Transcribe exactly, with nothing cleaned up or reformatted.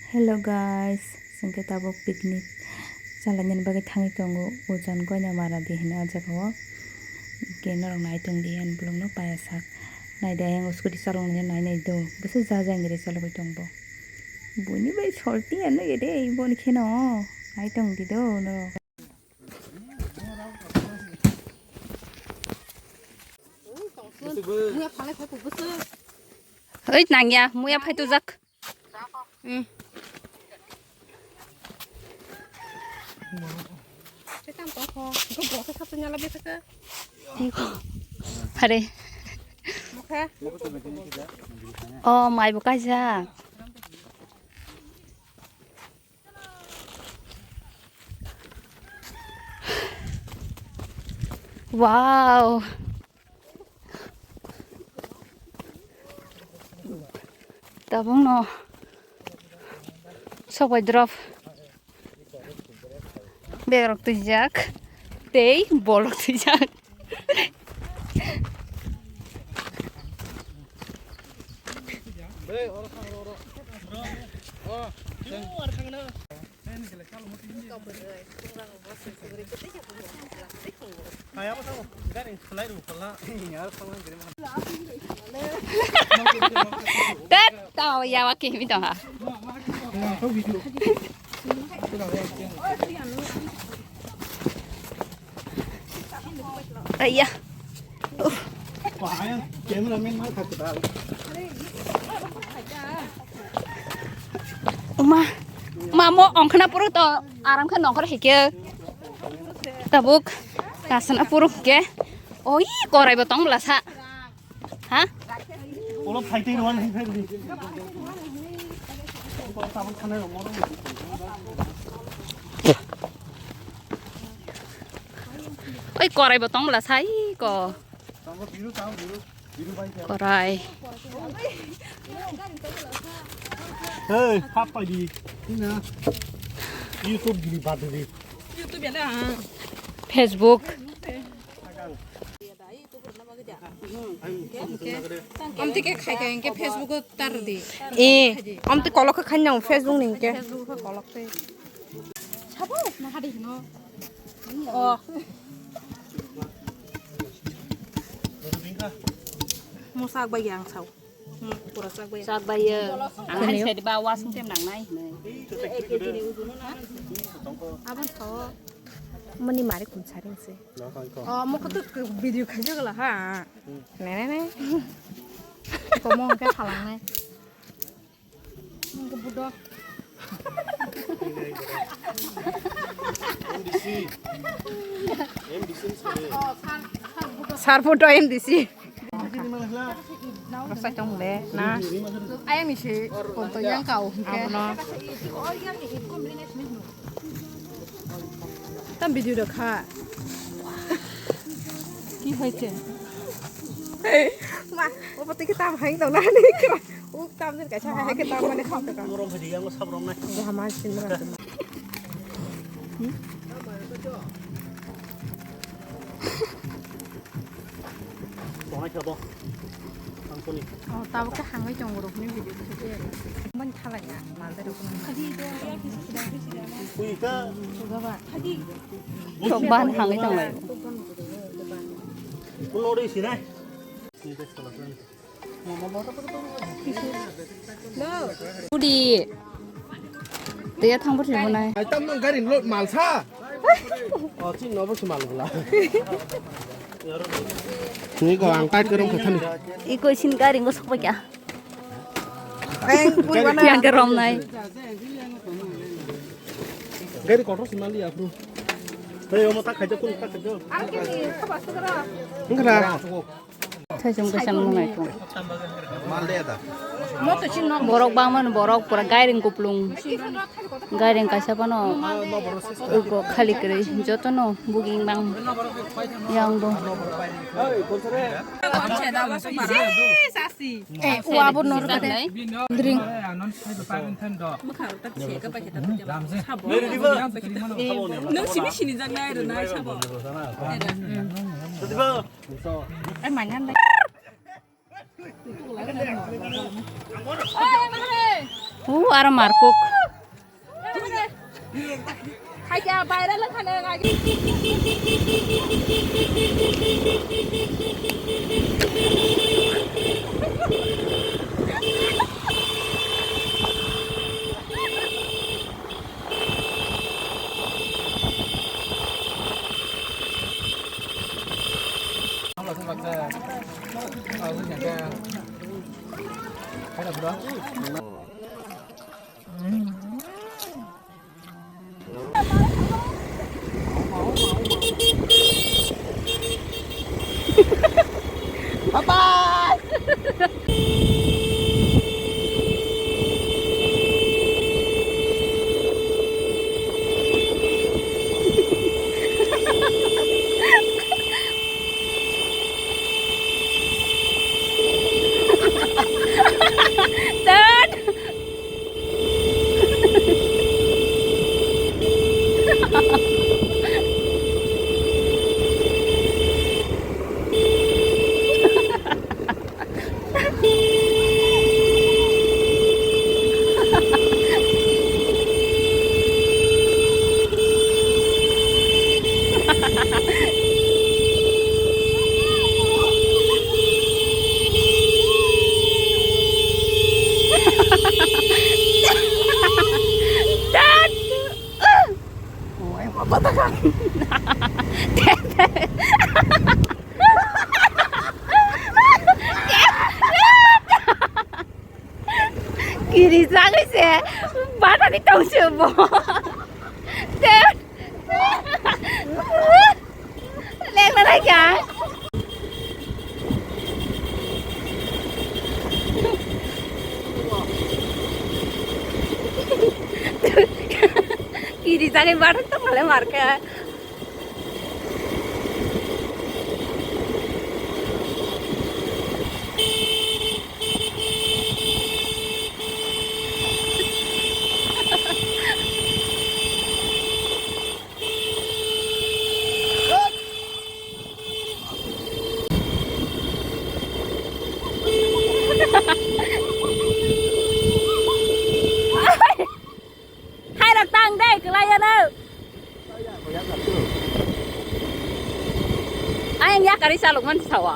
Hello guys, chwng khe tabuk picnic chalainani bagwi thangwi tongo, Ujan Goinamara di hino ah jagao. Hwnkhe norok nai tong di ani vlog no paya sak. Nai di ayang scooty chaloknai nai nai do, bwswk ja ja hinwi chalogwi tong bo. Buini bai solti ano ede boni kheno nai tong di do norok. Oi nangya, muya phai tujak. Hmm. Are. Oh, mai bo kaijak. Wow. Tabuk no sok bai drop. Bag rok twijak tei bol rok twijak. Tet, tamo yawa kemi tongha. Aiya. Uma, uma mo ongkhna puro to aram khe nongkhor hikhe. Tabuk kasana puro hikhe. Oi, korai bo tong bla sa. Ha? Olo phaitwi rwan hi phaidi. Oi, korai bo tong bla sai ko. Korai. Hey, hap phaidi. Ina. YouTube gini bad di. YouTube ya dah. Facebook. Amtwi khe khai khai hwnkhe Facebook o tar di. E, amtwi kolok khe khai nang Facebook ni hwnkhe. Facebook khe kolok tei. Sabo na hadi hino. Oh. Mo sak bai yang sao. Hmm, pura sak bai. Sak bai ye. Ang hai se ba wasung tem nang nai. Abang sao. Mani mari kum saring se. Oh, mo kutu video khajo gala ha. Ne, ne, ne. Komo hwnkhe thalangnai. Hwnkhe budo. M D C. M D C ni sari. Sar budo M D C. Rasa tong le, na. Ayang ni se, konto yang kau, hwnkhe. Abono. Tam video da kha. Ki hoiche? Hey, ma, obo tiki tam hai to na ni kra. Uk tam ni kaisa hai ke tam mane kham ta. Morom phadi yang sabrom nai. Hama sin ra. Tongnai kha bo. Ang soni. Oh, tabuk khe hangwi tongo rok ni video khe. Mani thalai ya, mal da rok. Ui kha. Suga ba. Sok ban hangwi tonglai. Kuno ri sinai. Udi. Tei thang bo thebo nai. Ai tam nang gari load mal sa. O chin no bo se mal bula. Ni ko ang tight karam kha thani. Iko sin gari ngo sok ba kya. Yang ke rom nai. Gari kotor se mal ya bro. Hei omo ta khaja kun ta khaja. Ang ke ni kha ba sukra. Enggak. Thaichung kaisa nung nai kung. Borok bangmani borok pura gairing kuplung. Gairing kaisa phano ugo khali kwrwi jotono booking bang yang bo. Eh, wa bo nor kade. Drink. Nung simi sini jak nai rwnai sabo. Ai, manyan dai. Hu, aro markuk. Hai kya, viral khana lagi. Bye bye. Dad. Kiri jagwi se batani tongse bo. Te. Lengna naikha. Kiri jagwi batani tongmale markha. Hai rok tang dei, kwlai ano. Ayang yakari saluk man sawa.